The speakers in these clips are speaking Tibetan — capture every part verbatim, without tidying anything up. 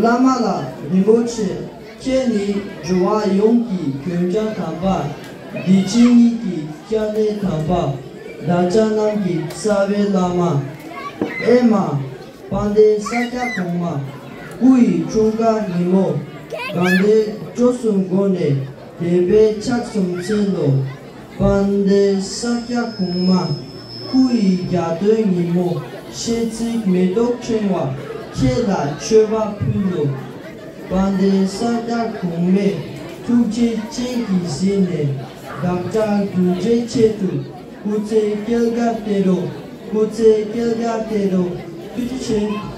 བླ་མ་ལ་རིན་པོ་ཆེ། ཁྱེད་ནི་འགྲོ་བ་ཡོངས་ཀྱི་མགོན་སྐྱབས་དམ་པ། འདི་ཕྱི་གཉིས་ཀྱི་སྐྱབས་གནས་དམ་པ། བདག་ཅག་རྣམས་ཀྱི་རྩ་བའི་བླ་མ། ཨེ་མ། དཔལ་ལྡན་ས་སྐྱ་གོང་མ། སྐུ་ཡི་འཁྲུངས་སྐར་ཉིན་མོ། དགའ་ལྡན་སྤྲོ་གསུམ་སྒོ་ནས་དད་པས་ཕྱག་གསུམ་འཚལ་ལོ། དཔལ་ལྡན་ས་སྐྱ་གོང་མ། སྐུ་ཡི་གྱ་སྟོན་ཉིན་མོ། ཤེལ་ཚིགས་མེ་ཏོག་ཕྲེང་བ། ཁྱེད་ལ་མཆོད་པ་ཕུལ་ལོ། དཔལ་ལྡན་ས་སྐྱ་གོང་མས་ཐུགས་རྗེ་ཅན་གྱིས་གཟིགས་ནས་བདག་ཅག་གདུལ་བྱའི་ཆེད་དུ་སྐུ་ཚེ་བསྐལ་བརྒྱར་བརྟན་རོགས། སྐུ་ཚེ་བསྐལ་བརྒྱར་བརྟན་རོགས། ཐུགས་རྗེ་ཆེ།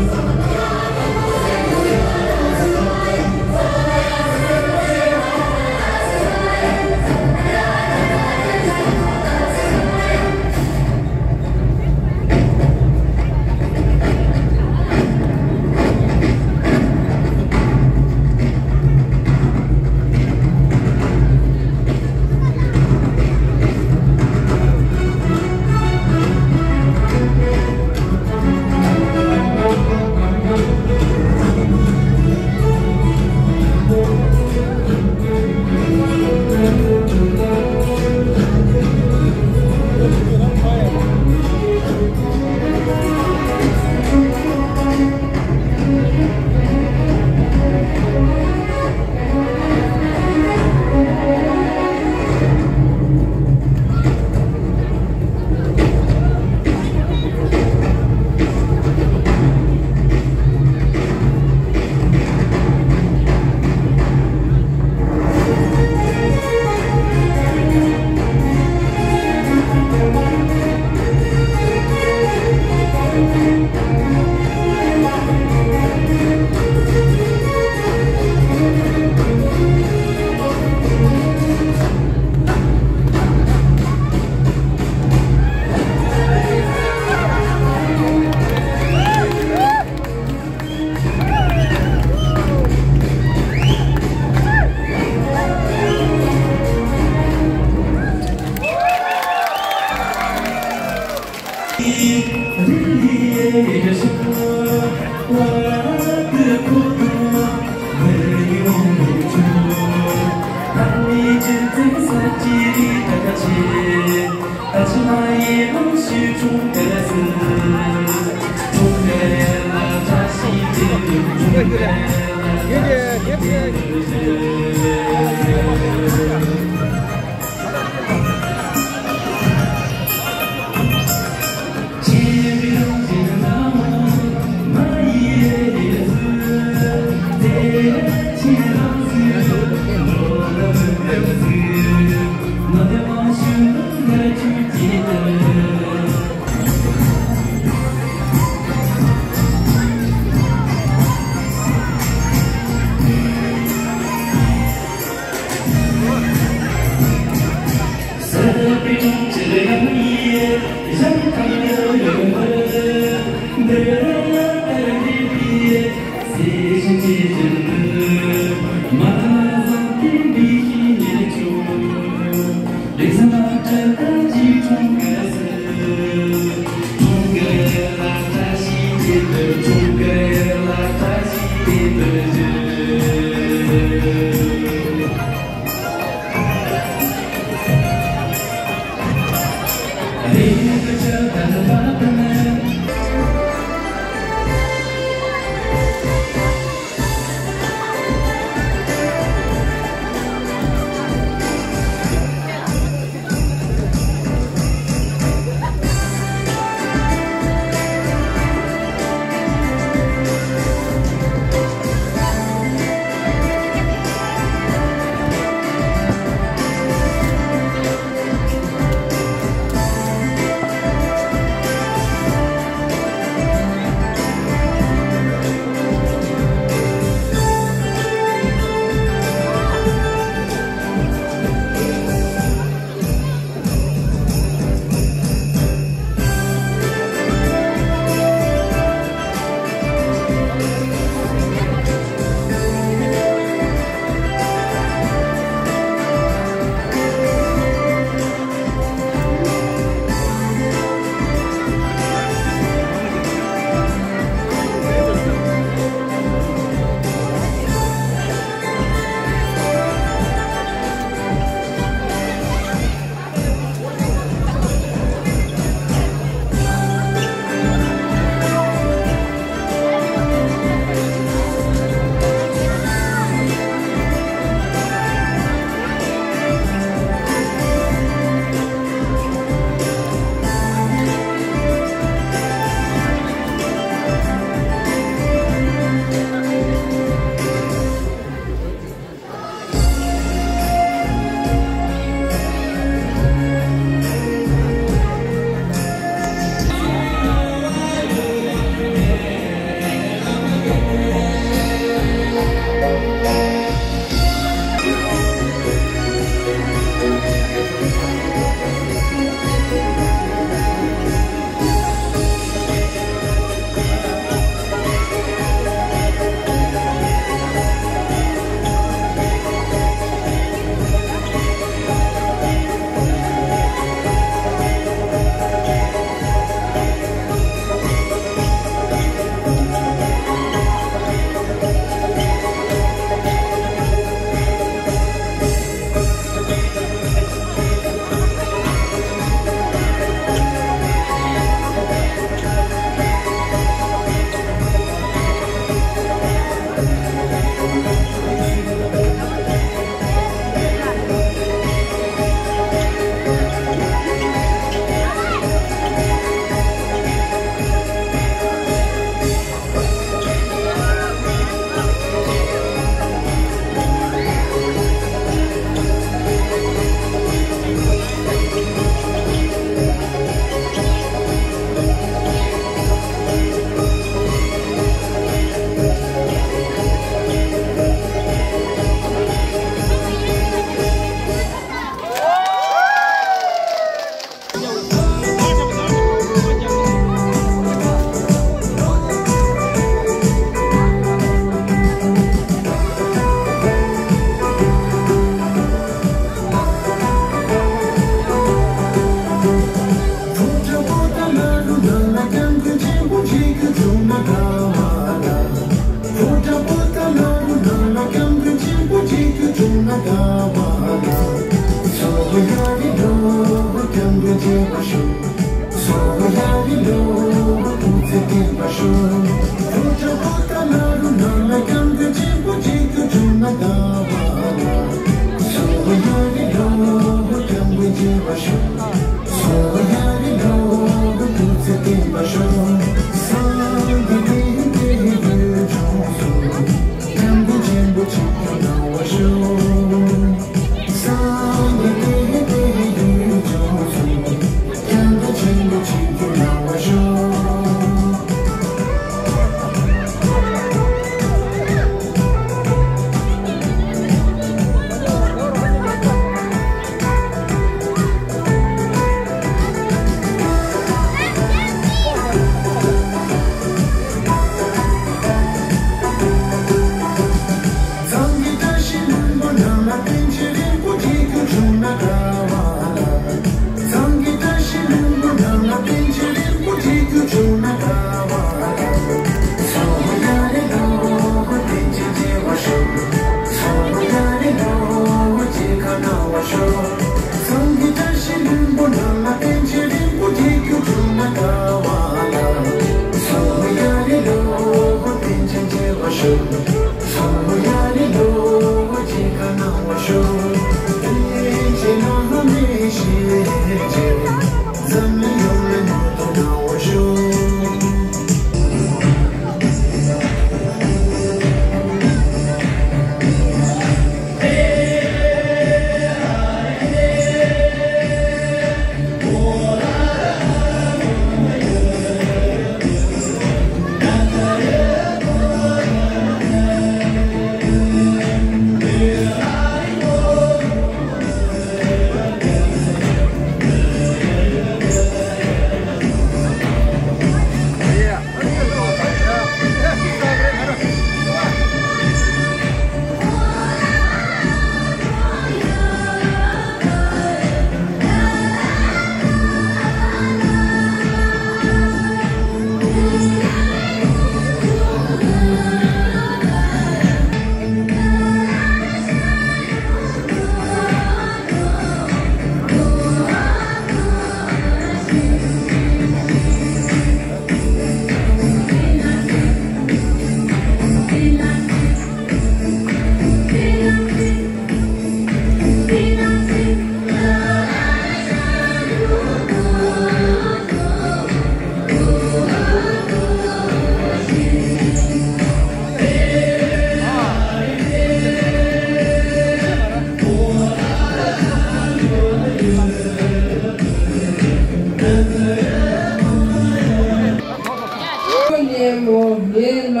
ཉིན་མོ་ཡིན་ལ།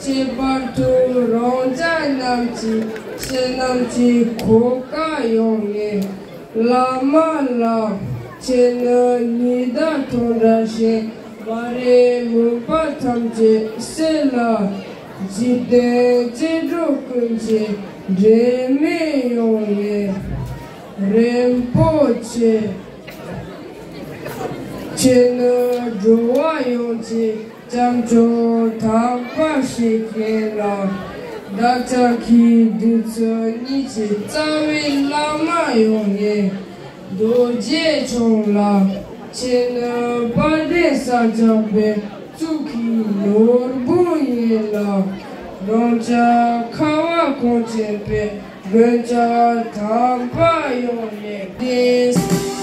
ཁྱད་པར་དུ་རང་ཅག་རྣམས་ཀྱི་ཁྱེད་རྣམས་ཀྱི་གོ་སྐབས་ཡོང་ངེས། བླ་མ་ལགས། ཁྱེད་ནི་ཉི་ཟླ་དང་འདྲ་ཞིང་། མ་རིག་མུན་པ་ཐམས་ཅད་སེལ་ལ། འཇིག་རྟེན་གཅེས་ཕྲུག་ཀུན་གྱི་འབྲལ་མེད་ཡོང་ངེས། རིན་པོ་ཆེ། ཁྱེད་ནི་འགྲོ་བ་ཡོངས་ཀྱི་སྐྱབས་མཆོག་དམ་པ་ཞིག་ཡིན་ལ། བདག་ཅག་གི་གདུགས་ཚོད་གཉིས་ཀྱི་རྩ་བའི་བླ་མ་ཡང་ཡིན། རྡོ་རྗེ་འཆང་ལགས། ཁྱེད་ནི་དཔལ་ལྡན་ས་སྐྱ་པའི་གཙུག་གི་ནོར་བུ་ཡིན་ལ། རང་ཅག་ཁ་བ་གངས་ཅན་པའི་མགོན་སྐྱབས་དམ་པ་ཡང་ཡིན་ཏེ།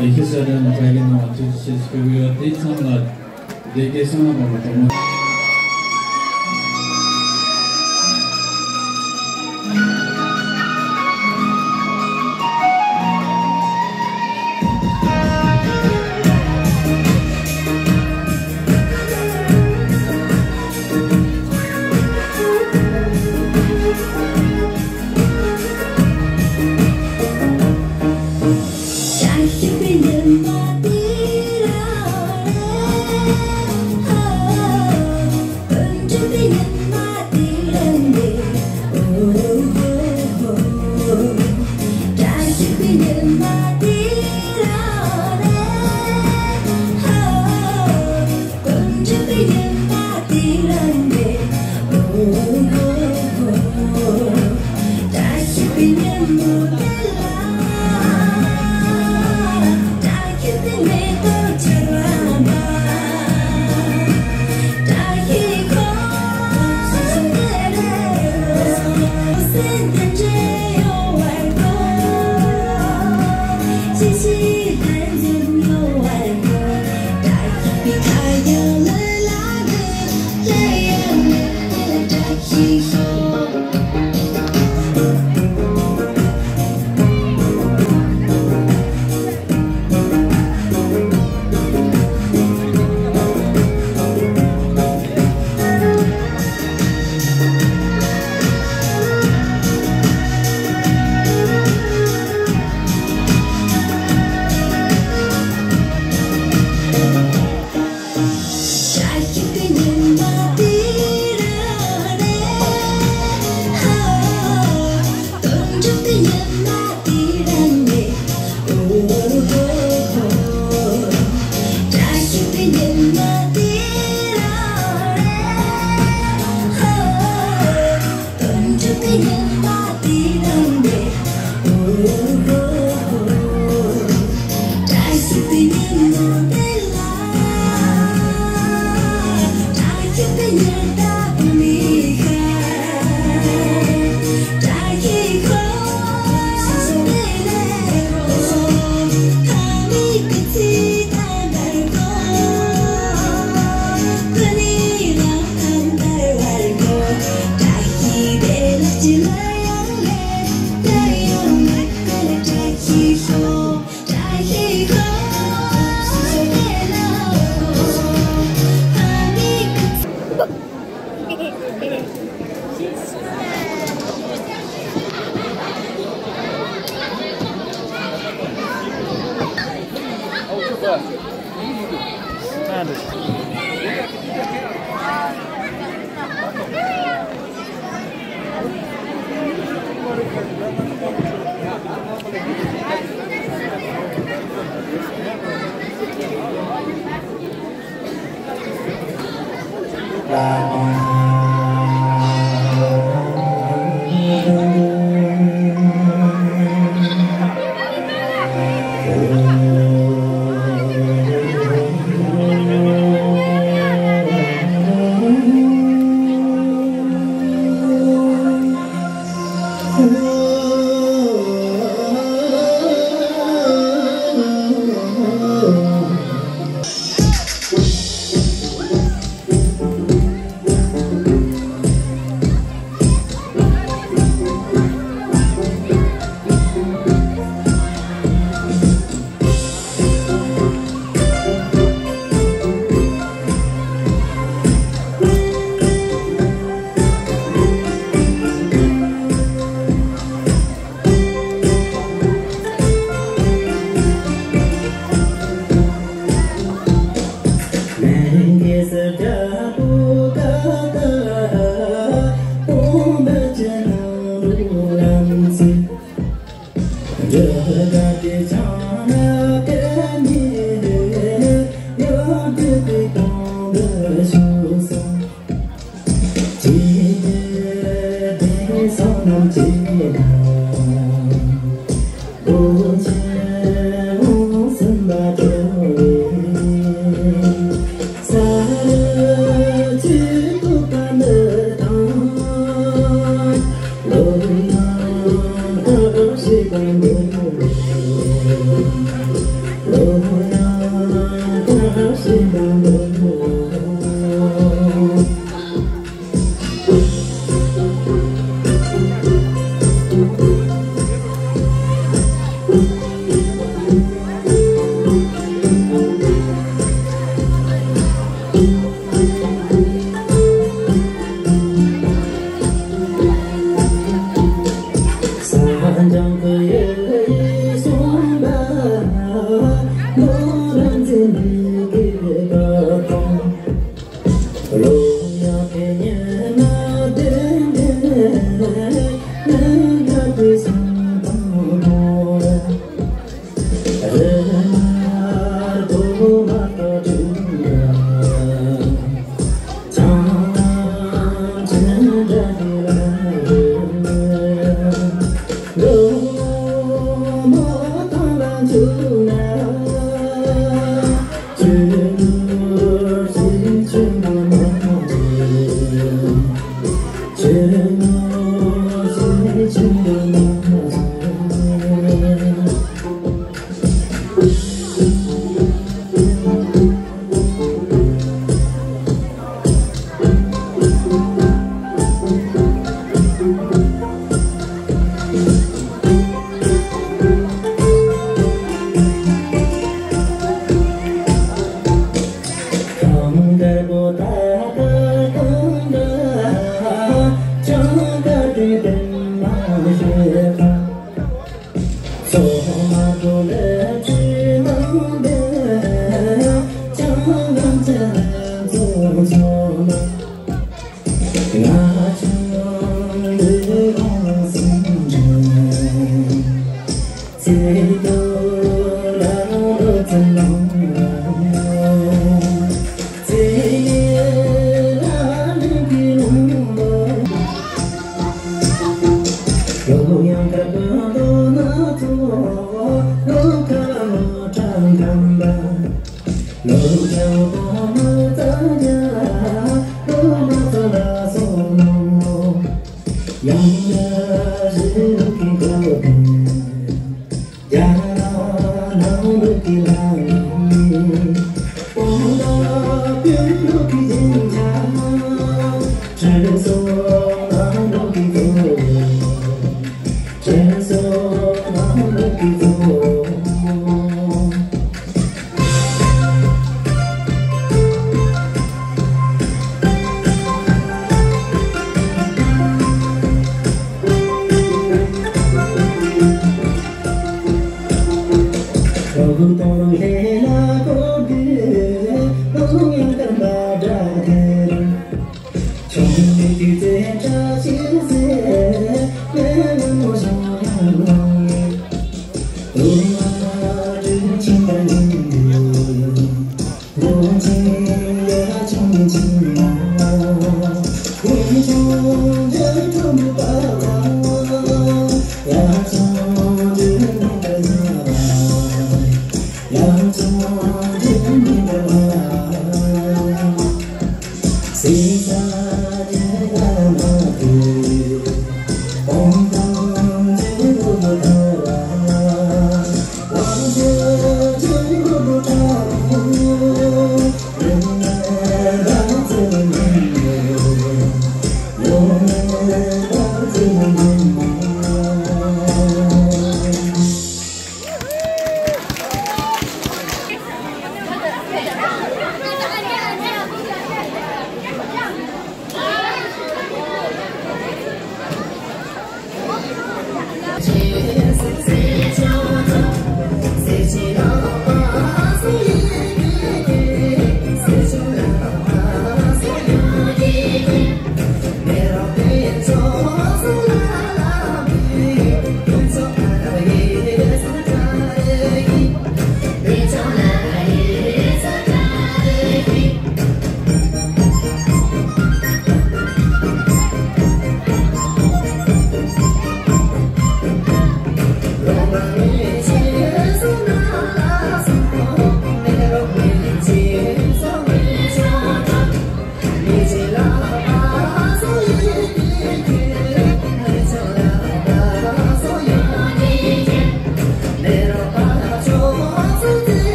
ལེགས་སྐྱེས་གསལ་སྒྲོན་དྲ་རྒྱའི་ནང་ལ་ཐུགས་རྗེ་ཆེ་ཞུ་གི་ཡོད། དེ་ཚང་མ་ལ་བདེ་སྐྱིད་བསོད་ནམས་པ་མ་གཏོང་མ།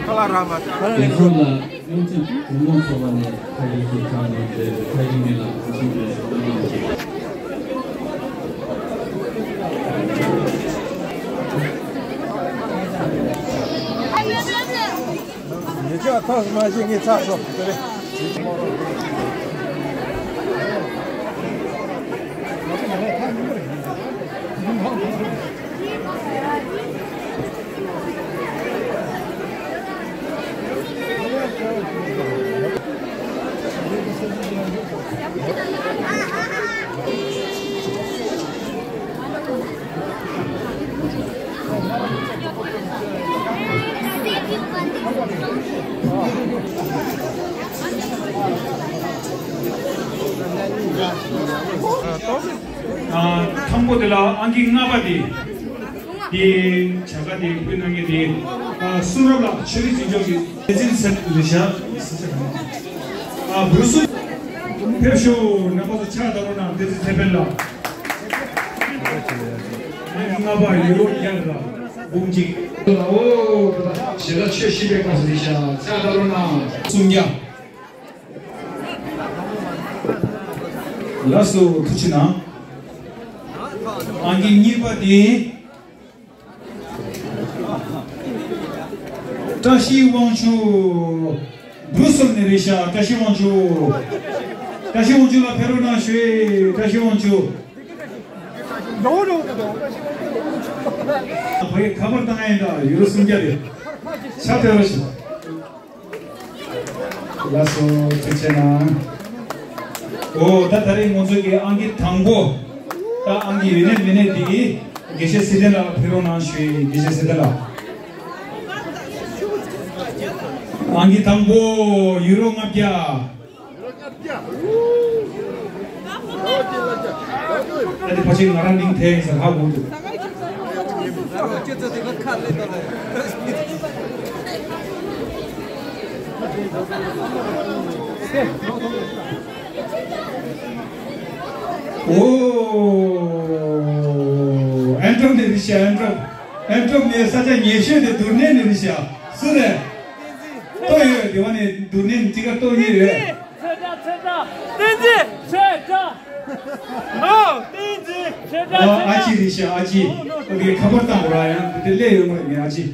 ཁ་ལག་རག་མ་ཐལ། དེ་ཚོ་ལ་སྔོན་ཆད་གུང་ཁྲན་ཚོགས་པ་ནས་ཁ་ཡིག་ཅིག་བྲིས་ནས་དེ་ཁ་ཡིག་མེད་ལ་གུང་ཁྲན་ཚོགས་པའི་བླ་མ་ཅིག་ཐག་མ་བཅད་ངས་ཚར་སོང་། དང་པོ་དེ་ལ་ཨང་ཀི་ལྔ་པ་དེ། དེའི་བྱ་དགའ་དེ་ཕུལ་གནང་མཁན་དེ། ཨ། གསུང་རབ་ལགས། ཆོས་རིག་འཛིན་སྐྱོང་གི་བདེ་སྐྱིད་ཟེར་རེད་ཤག་ཨ། འབུ་སུ་ཕེབས་ཤོག་རྣམ་པ་ཚོ་ཕྱག་བརྡབ་རོགས་གནང་། བདེ་སྐྱིད་ཚེ་འཕེལ་ལགས། ཨ་ནི་ལྔ་པ་ཡུ་རོ་རྒྱལ་ལགས། འབུམ་གཅིག་ཨོ། ཞེ་ལ་ཆོས་ཤེས་པའི་སྐབས་སུ་རེད་ཤག་ཕྱག་བརྡབ་རོགས་གནང་། སུམ་བརྒྱ། ལགས་སོ། ཐུགས་རྗེ་གནང་། ཨང་ཀི་གཉིས་པ་དེ། བཀྲ་ཤིས་དབང་ཕྱུག་བུ་གསུམ་ནས་རེད་ཤག་བཀྲ་ཤིས་དབང་ཕྱུག་བཀྲ་ཤིས་དབང་ཕྱུག་ལགས་ཕེབས་རོགས་གནང་ཞུ། བཀྲ་ཤིས་དབང་ཕྱུག་ཕ་གི་ཁ་པར་བཏང་ཡིན་ད། ཡུ་རོ་སུམ་བརྒྱ་རེད། ཕྱག་ཐལ་རོགས་ཞུ། ལགས་སོ། ཐུགས་རྗེ་གནང་། ཨོ། ད་ད་རེས་ང་ཚོ་གི་ཨང་ཀི་དང་པོ། ད་ཨང་ཀི་ཡོད་ནས་མེད་ནས་དེ་དགེ་བཤེས་ཚེ་བརྟན་ལགས་ཕེབས་རོགས་གནང་ཞུ། དགེ་བཤེས་ཚེ་བརྟན་ལགས། ཨང་ཀི་དང་པོ་ཡུ་རོ་ལྔ་བརྒྱ། ཨ་ནི་ཕལ་ཆེར་ང་རང་མིང་དེ་ཡིན་ཟེར་ཧ་གོ་འདུག་ཨོ། ཨན་ཊོབ་ནས་རེད་ཤག་ཨན་ཊོབ། ཨན་ཊོབ་ནས་ས་ཆ་ཉེ་ཤོས་དེ་དུར་ནས་ནས་རེད་ཤག་སུ་རེད། ལྟོ་ཡོད། དེ་བ་ནས་དུར་ནས་ཅི་ག་ལྟོ་གཉིས་ཡོད། ཚེ་བཀྲ། ཚེ་བཀྲ། བསྟན་འཛིན། ཚེ་བཀྲ། ཨོ། བསྟན་འཛིན། ཚེ་བཀྲ། ཨ། ཚེ་བཀྲ། ཨ་ཅེ་རེད་ཤག་ཨ་ཅེ། ཨོ་དེ་ཁ་པར་བཏང་བ་ར། ཡང་དེ་སླེབས་ཡོད་མ་རེད། ངའི་ཨ་ཅེ།